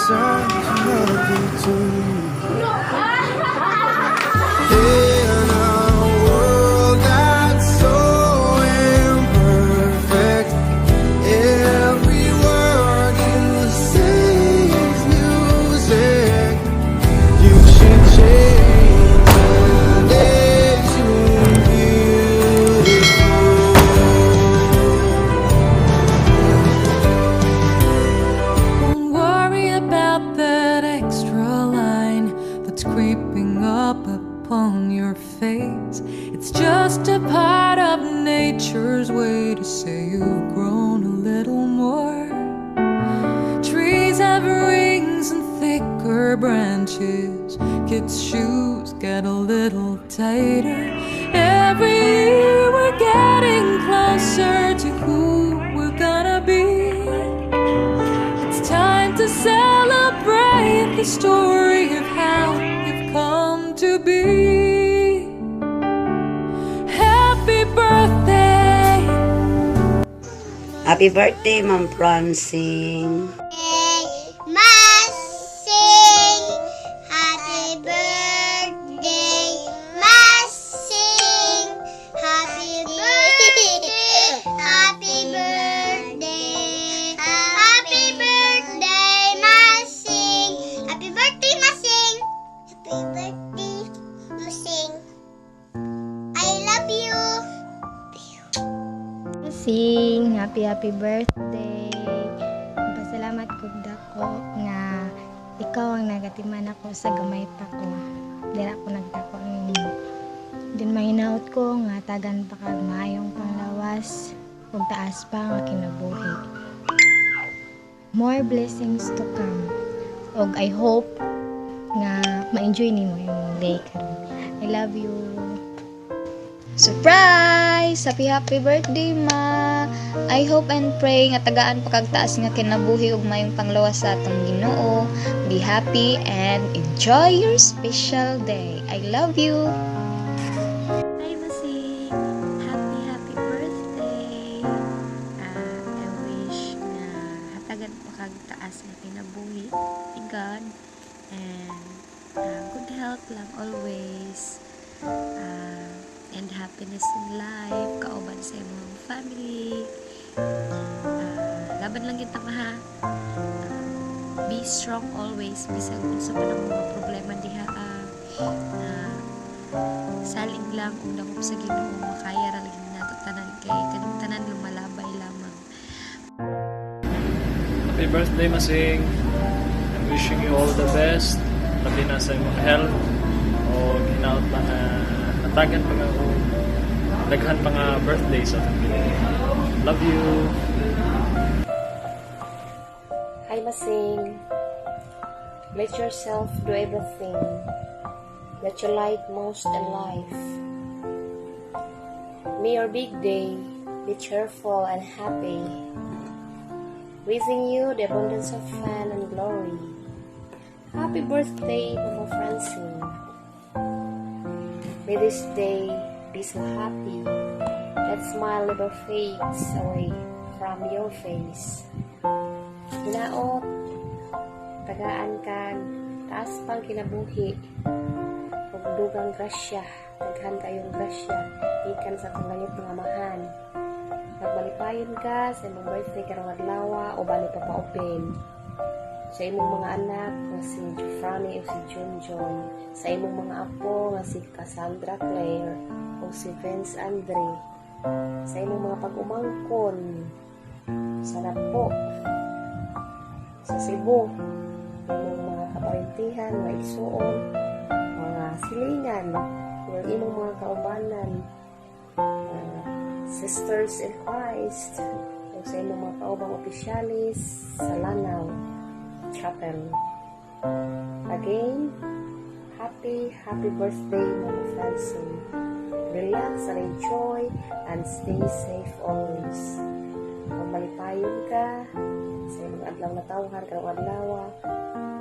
Such a melody to you. In a world that's so imperfect, every word you say is music. You should change and makes you beautiful. Don't worry about that extra line that's creeping up upon your face. It's just a part of nature's way to say you've grown a little more. Trees have rings and thicker branches. Kids' shoes get a little tighter. Every year we're getting closer to who we're gonna be. It's time to celebrate the story of how you've come to be. Happy birthday! Happy birthday, Ma'am Francine. Masing. Happy birthday, Masing. Happy birthday, happy birthday, happy birthday, Masing. Happy birthday, Masing. Happy birthday, Masing. I love you. Sing, happy happy birthday. Pasalamat kog dako nga ikaw ang nagatiman ako sa gamay pa ko. Dira ko nagdako nimo. Din mahinaot ko nga tagan pa kag maayong panglawas ug taas pa nga kinabuhi. More blessings to come. Og I hope nga ma-enjoy nimo yung day karon. I love you. Surprise! Happy happy birthday, Ma! I hope and pray nga tagaan pa kag taas nga kinabuhi ug mayong panglawas sa atong Ginoo. Be happy and enjoy your special day. I love you. Hi, Masing! Happy, happy birthday! I wish nga hatagan pa kag taas nga kinabuhi ni God and good health lang always and happiness in life kauban sa imong family. Laban lang kita, Ma, ha. Be strong always bisag unsa man ang mga problema diha. Salig lang ug dangop sa Ginoo, makaya ra lagi nato tanan kay kaning tanan lumalabay lamang. Happy birthday, Masing! I'm wishing you all the best. Labi na sa imong health. O hinaot pa na hatagan pa nga og daghan pa nga birthday sa atong kinabuhi. Love you! Hi, Masing. Let yourself do everything that you like most in life. May your big day be cheerful and happy. Wishing you the abundance of fun and glory. Happy birthday, Mama Francine. May this day be so happy that smile never fades away from your face. Hinaot, tagaan kag taas pang kinabuhi ug dugang grasya, daghan kayong grasya gikan sa atong langit nga Amahan. Nagmalipayon ka sa imong birthday karong adlaw uban ni Papa Open. Sa imong mga anak nga si Franny o si Junjun, sa imong mga apo nga si Cassandra Claire o si Vince Andre, sa imong mga pag-umangkon sa Napo, sa Cebu, imong mga kaparintihan, mga igsuon, mga silingan, yung imong mga kaubanan, sisters in Christ, o sa imong mga kaubang opisyalis sa Lanao Chapel. Again, happy, happy birthday, Mama Francine. Relax and enjoy and stay safe always. Magmalipayon ka sa imong adlaw na tawhan karong adlaw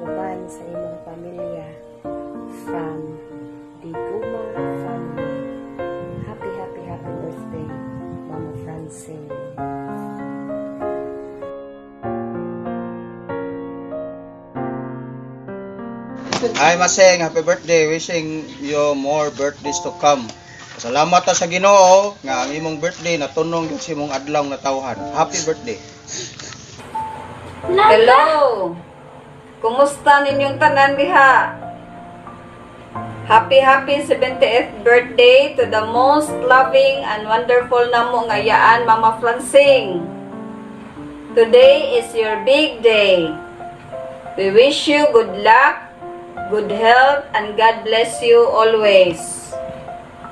uban sa imong pamilya from the Guma family. Happy, happy, happy birthday, Mama Francine. Hi, Maseng, happy birthday. Wishing you more birthdays to come. Salamat ta sa Ginoo nga ang imong birthday natunong gyud sa imong adlaw natawhan. Happy birthday. Hello! Kumusta ninyong tanan diha? Happy, happy 70th birthday to the most loving and wonderful namo nga yaan, Mama Francing. Today is your big day. We wish you good luck, good health, and God bless you always.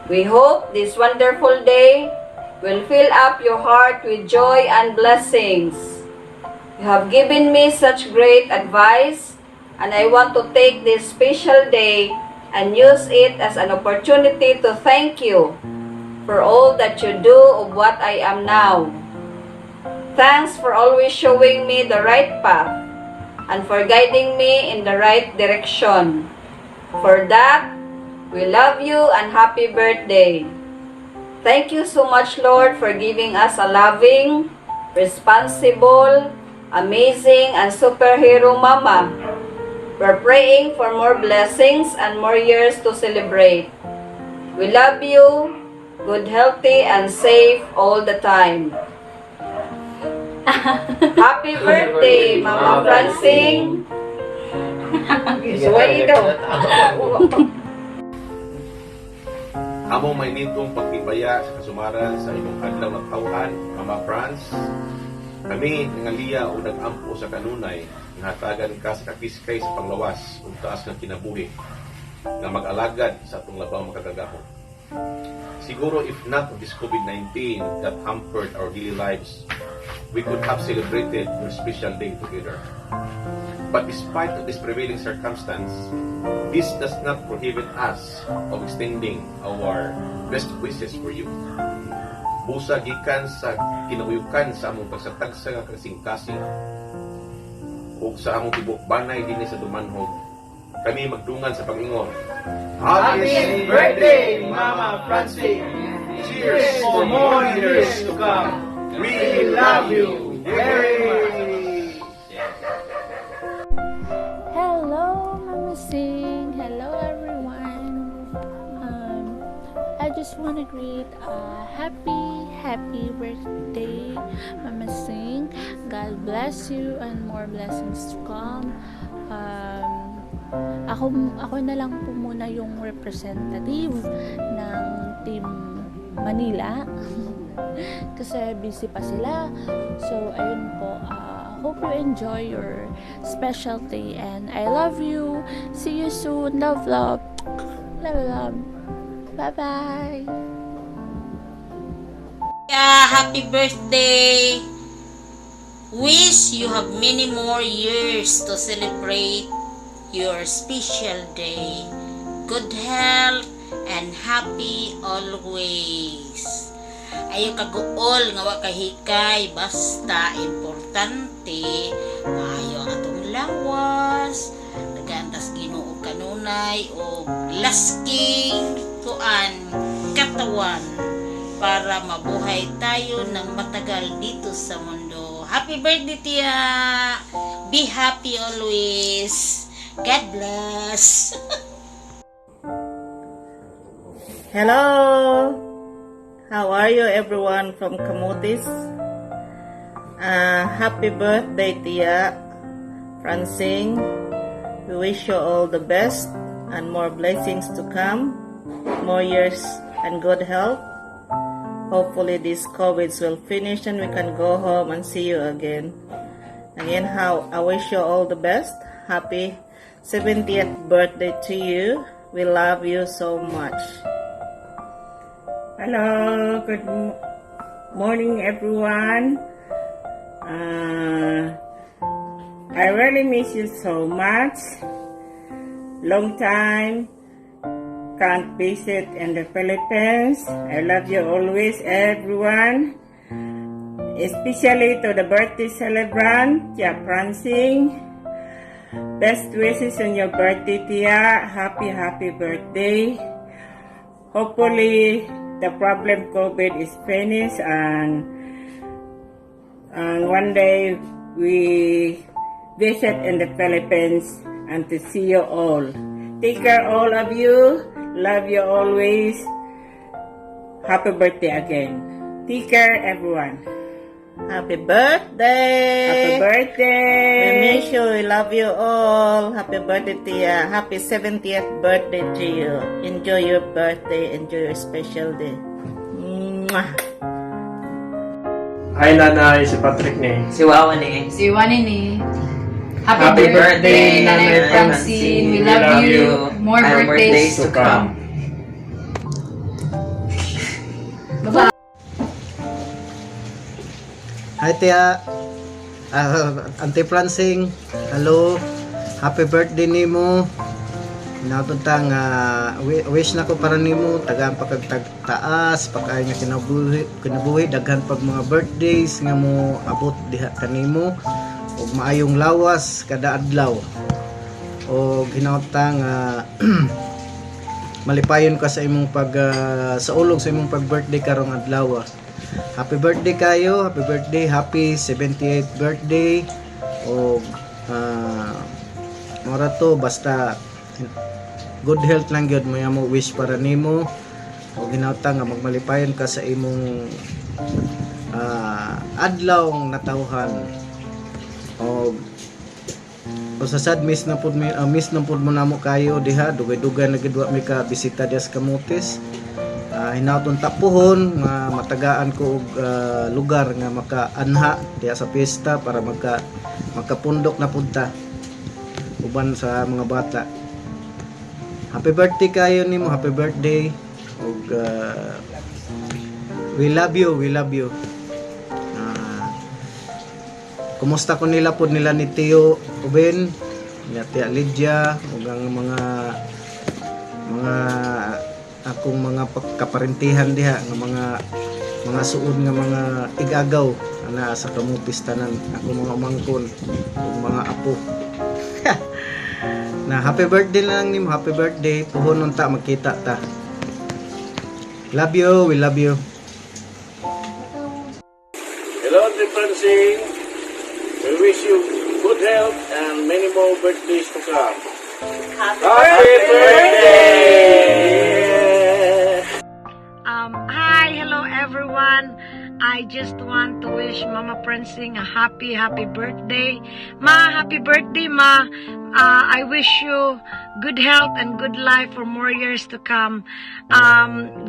We hope this wonderful day will fill up your heart with joy and blessings. You have given me such great advice, and I want to take this special day and use it as an opportunity to thank you for all that you do of what I am now. Thanks for always showing me the right path and for guiding me in the right direction. For that, we love you and happy birthday. Thank you so much, Lord, for giving us a loving, responsible, amazing, and superhero mama. We're praying for more blessings and more years to celebrate. We love you, good, healthy, and safe all the time. Happy birthday, Mama Francine! Suway daw. Among mainitong pagtibaya sa kasumaran sa imong adlaw natawhan, Mama Franz. Kami nangaliya o nag-ampo sa kanunay nga hatagan ka sa kapiskay sa panglawas ug taas nga kinabuhi nga mag-alagad sa atong labaw makagagahom. Siguro if not of this COVID-19 that hampered our daily lives, we could have celebrated your special day together. But despite of this prevailing circumstance, this does not prohibit us of extending our best wishes for you. Busa gikan sa kinauyukan sa among tagsa-tagsa nga kasing-kasing ug sa among tibuok banay dinhi sa Dumanhog, kami magdungan sa pag-ingon. Happy birthday, Mama Francine! Cheers for more years to come. We love you very much. Hello, Mama Sing. Hello, everyone. I just want to greet a happy, happy birthday, Mama Sing. God bless you and more blessings to come. Ako na lang po muna yung representative ng Team Manila kasi busy pa sila. So, ayun po. Hope you enjoy your special day and I love you. See you soon. Love, love. Love, love. Bye-bye. Yeah, happy birthday. Wish you have many more years to celebrate your special day. Good health and happy always. Ayaw kaguol nga wa kahikay, basta importante maayo ang atong lawas, tagaan tas Ginoo kanunay og lasking kuan katawan para mabuhay tayo ng matagal dito sa mundo. Happy birthday, Tia! Be happy always. God bless. Hello! How are you, everyone from Camotes? Happy birthday, Tia Francine. We wish you all the best and more blessings to come, more years and good health. Hopefully this COVID will finish and we can go home and see you again. Again, how I wish you all the best. Happy 70th birthday to you. We love you so much. Hello, good morning, everyone. I really miss you so much. Long time can't visit in the Philippines. I love you always, everyone. Especially to the birthday celebrant, Tia Francine. Best wishes on your birthday, Tia. Happy, happy birthday. Hopefully, the problem COVID is finished and one day we visit in the Philippines and to see you all. Take care, all of you. Love you always. Happy birthday again. Take care, everyone. Happy birthday! Happy birthday! We miss you. We love you all. Happy birthday, Tia. Happy 70th birthday to you. Enjoy your birthday. Enjoy your special day. Mwah. Hi, Nanay, si Patrick ni. Si Wawa ni. Si Wani ni. Happy, Happy birthday, birthday, Nanay Nanay Francine. We We love love you. you. More And more birthdays days to come. Bye-bye. Hi, Tia. Auntie Francing. Hello. Happy birthday nimo. Hinaot nga wish nako para nimo tagaan pa kag taas, pakaay nga kinabuhi, daghan pag mga birthdays nga mo abot diha kanimo ug maayong lawas kada adlaw. Og hinaot ta nga malipayon ka sa imong pag saulog sa imong pag birthday karong adlaw. Happy birthday kayo, happy birthday, happy 78th birthday. O mora to, basta good health lang gyud mo mo wish para nimo. O hinaot nga magmalipayon ka sa imong adlaw natawhan. O usa sad, miss na pud mo namo kayo diha, dugay-dugay na gid wa mi ka bisita diha sa Camotes. Hinaot unta puhon nga matagaan ko og lugar nga makaanha diha sa piyesta para makapundok na pud ta uban sa mga bata. Happy birthday kayo nimo, happy birthday ug we love you, we love you. Kumusta ko nila pod nila ni Tio Uben, ni Tia Lydia ug ang mga akong mga kaparentihan diha nga mga suod nga mga igagaw ana sa Camotes tanan, akong mga umangkon ug mga apo. Na happy birthday lang nimo, happy birthday. Puhon unta magkita ta. Love you, we love you. Hello, Auntie Francine. We wish you good health and many more birthdays to come. Happy birthday! Hi, hello everyone. I just want to wish Mama Francine a happy, happy birthday. Ma, happy birthday, Ma. I wish you good health and good life for more years to come.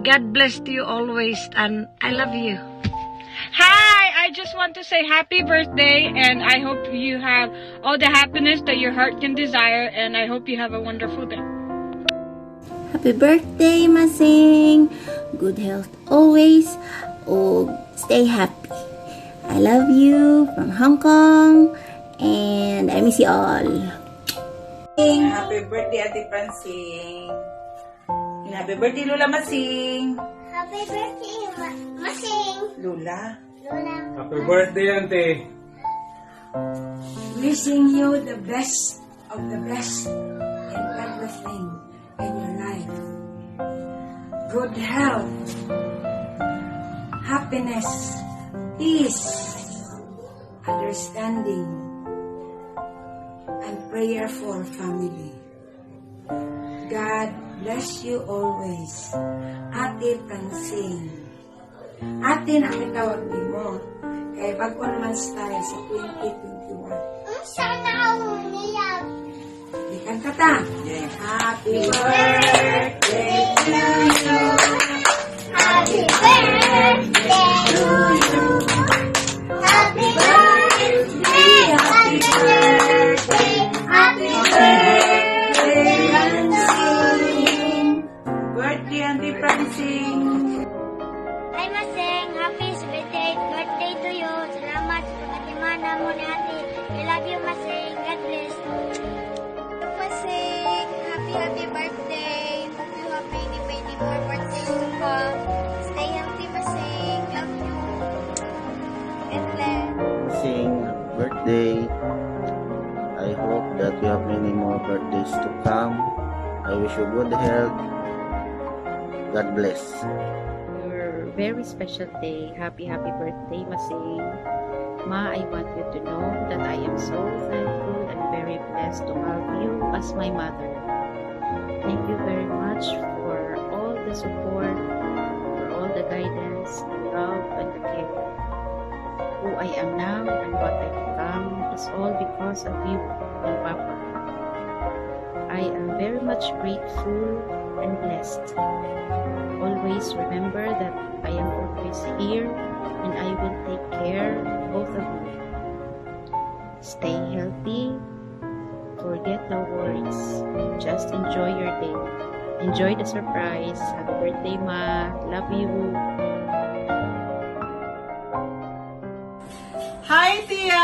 God bless you always, and I love you. Hi, I just want to say happy birthday, and I hope you have all the happiness that your heart can desire, and I hope you have a wonderful day. Happy birthday, Masing! Good health always. Oh, stay happy. I love you from Hong Kong and I miss you all. Happy birthday, Ate Francine. And happy birthday, Lola Masing. Happy birthday, Masing. Lola. Lola. Happy birthday, Auntie. Wishing you the best of the best in everything in your life. Good health, happiness, peace, understanding, and prayerful family. God bless you always. Ate Francine. Ate na kitawag nimo. Kay bago naman style sa 2021. Unsa na ako niya? Ikanta ta. Happy birthday to you. Happy birthday to you. Happy birthday, happy birthday, happy birthday, Francine. Birthday, Auntie Francine. Hi, Maseng. Happy 78th birthday to you. Salamat sa pagkatiman mo ni Ate. We love you, Maseng. God bless. Masing, happy happy birthday. Hope you have many, many more birthdays to come. Stay healthy, Masing. Love you. And bless. Sing birthday. I hope that you have many more birthdays to come. I wish you good health. God bless. Your very special day. Happy, happy birthday, Masing. Ma, I want you to know that I am so thankful and very blessed to have you as my mother. Thank you very much for all the support, for all the guidance, the love, and the care. Who I am now and what I become is all because of you and Papa. I am very much grateful and blessed. Always remember that I am always here and I will take care both of you. Stay healthy. Forget the worries. Just enjoy your day. Enjoy the surprise. Happy birthday, Ma. Love you. Hi, Tia!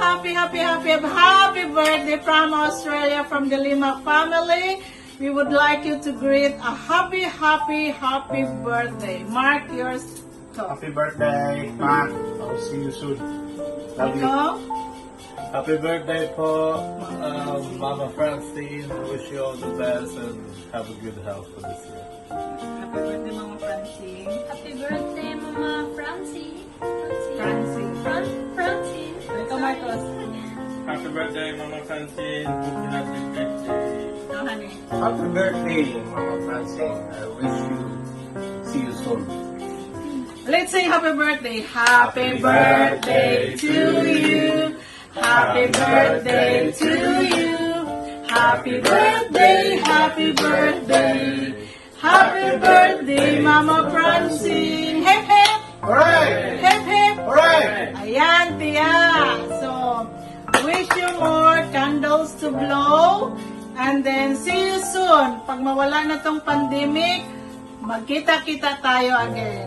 Happy, happy, happy, happy birthday from Australia, from the Lima family. We would like you to greet a happy, happy, happy birthday. Mark yours. Happy birthday, Ma. I'll see you soon. Love you. Ikaw? Happy birthday po, Mama Francine. Wish you all the best and have a good health for this year. Happy birthday, Mama Francine. Happy birthday, Mama Francie. Francine. Francine. Ikaw, Marcos. Happy birthday, Mama Francine. Hope you have a great day. Ikaw, honey. Happy birthday, Mama Francine. I wish you see you soon. Let's sing happy birthday. Happy birthday to you. Happy birthday to you. Happy birthday, happy birthday. Happy birthday, Mama Francine. Hip hip! Hooray! Hip hip! Hooray! Ayan, Tia. So, wish you more candles to blow. And then, see you soon. Pag mawala na tong pandemic, magkita-kita tayo again.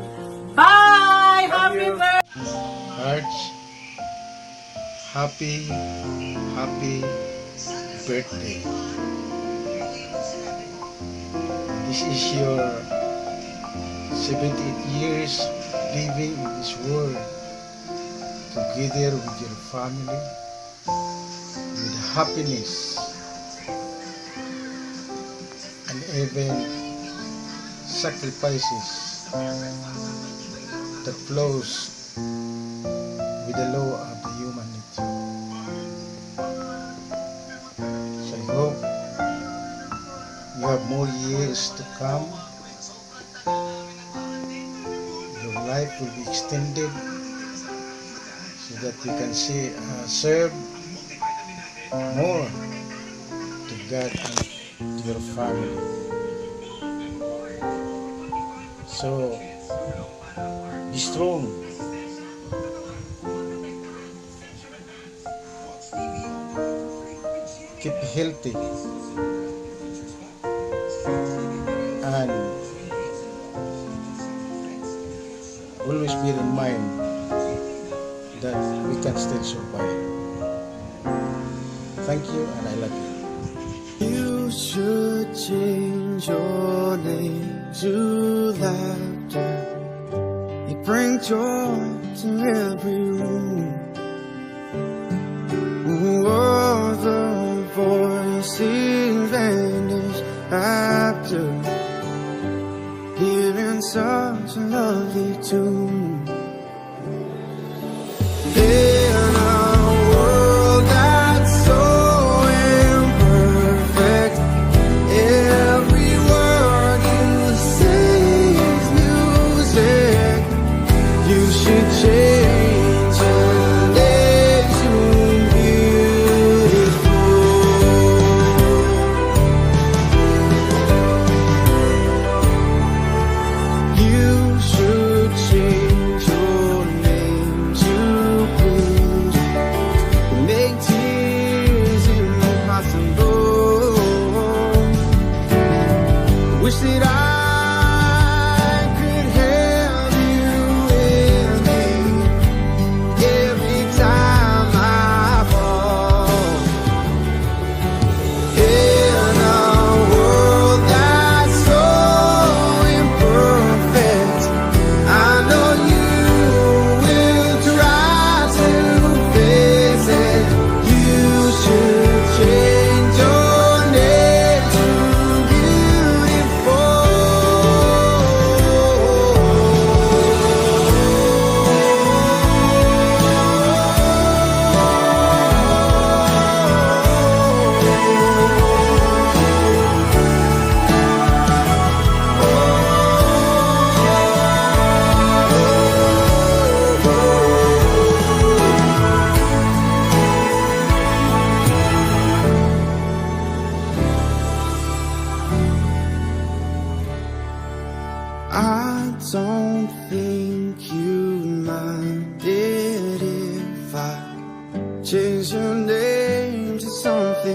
Bye! Happy birthday! Arch, happy, happy birthday. This is your 78 years living in this world together with your family, with happiness and even sacrifices that flows with the law of the human nature. So I hope you have more years to come. Your life will be extended so that you can serve more to God and to your family. So be strong. Keep healthy. And always bear in mind that we can still survive. Thank you, and I love you. You should change your name to laughter. You bring joy to every room. All the voices vanish after hearing such a lovely tune. In a world that's so imperfect, every word you say is music. You should change your name to beautiful. You should change.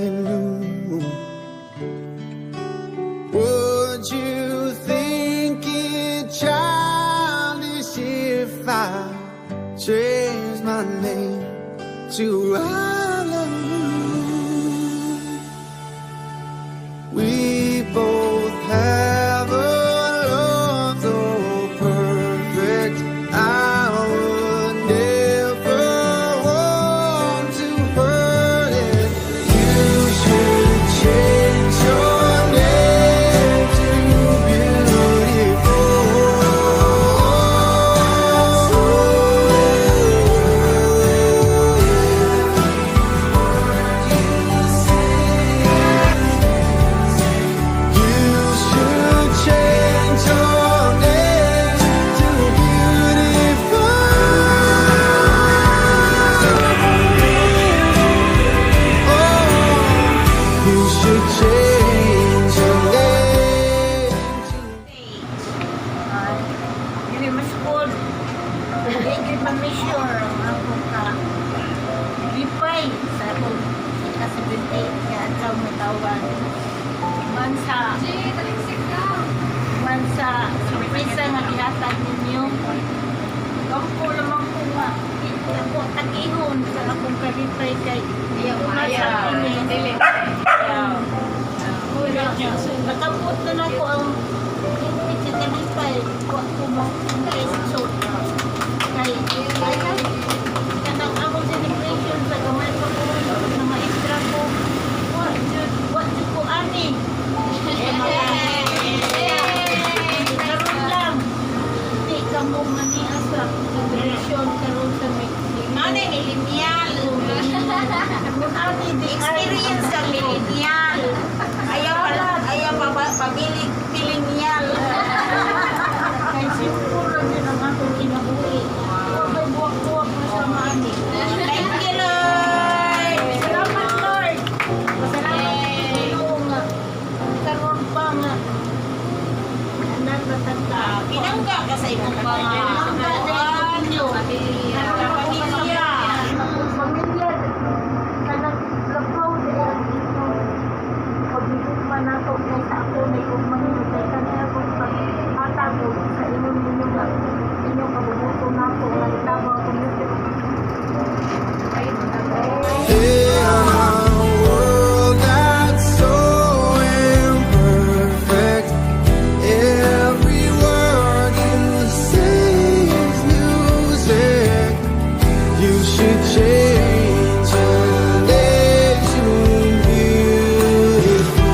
something new. Would you think it childish if I changed my name to I love you? We both have a love so perfect. I would never want to hurt it. You should change your name to beautiful. You should change your name to beautiful. Oh, you should change your name. Dili masukod. Di gyud ma-measure ang akong ka lipay sa akong ika-78 nga adlaw nga tawan. Man sa sorpresa nga gihatag ninyo. Kampo lamang ko nga di ako takihon sa akong kalipay kay ayaw ini. Nakabot na nako ang hingpit sa kalipay. Wa ko mo so kay ay kanang akong celebration sa gamay pa ko na maestra ko, wa jud ko ani. Karon lang di ka mo maniya sa celebration karon sa may Mao millennial. Kung ani di Experience ka millennial. Ayaw pa ayaw pa pabilig millennial. Kay simple lang yun ang akong kinabuhi. Wa may buwak-buwak na sa maani. Thank you, Lord. Salamat, Lord. Salamat sa Ginoo nga karon pa nga anak na tagka. Pinangga ka sa imong mga Pinangga dahil ninyo. Pamilya. Pamilya. Kanang lapaw dahil ang inyong paghigugma nato kay sa ako na igugma ninyo kay kani akong paghatag og sa ingon ninyo nga inyong kabubutong nato nga itabang community. In a world that's so imperfect, every word you say is music. You should change your name to beautiful.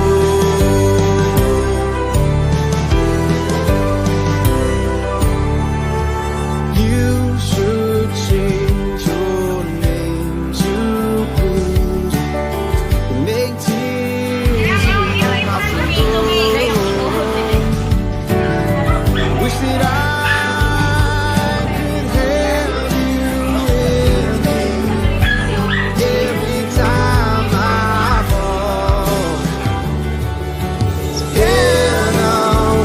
You should change your name to blues. Make tears impossible. Wish that I could have you with me every time I fall. In a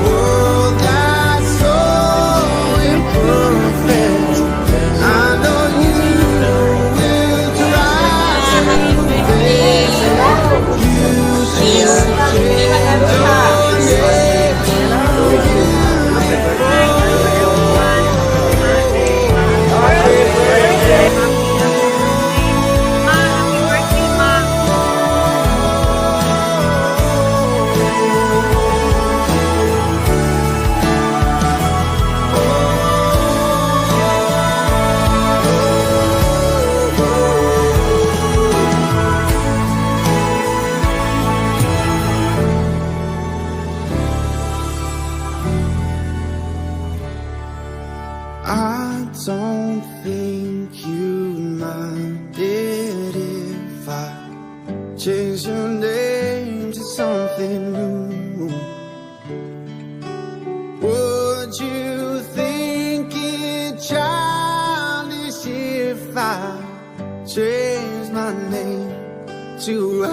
world that's so imperfect, I know you will try to fix it. You should change your name to beautiful. Happy birthday! Ma, happy birthday, Ma. I don't think you'd mind it if I change your name to something new. Would you think it childish if I changed my name to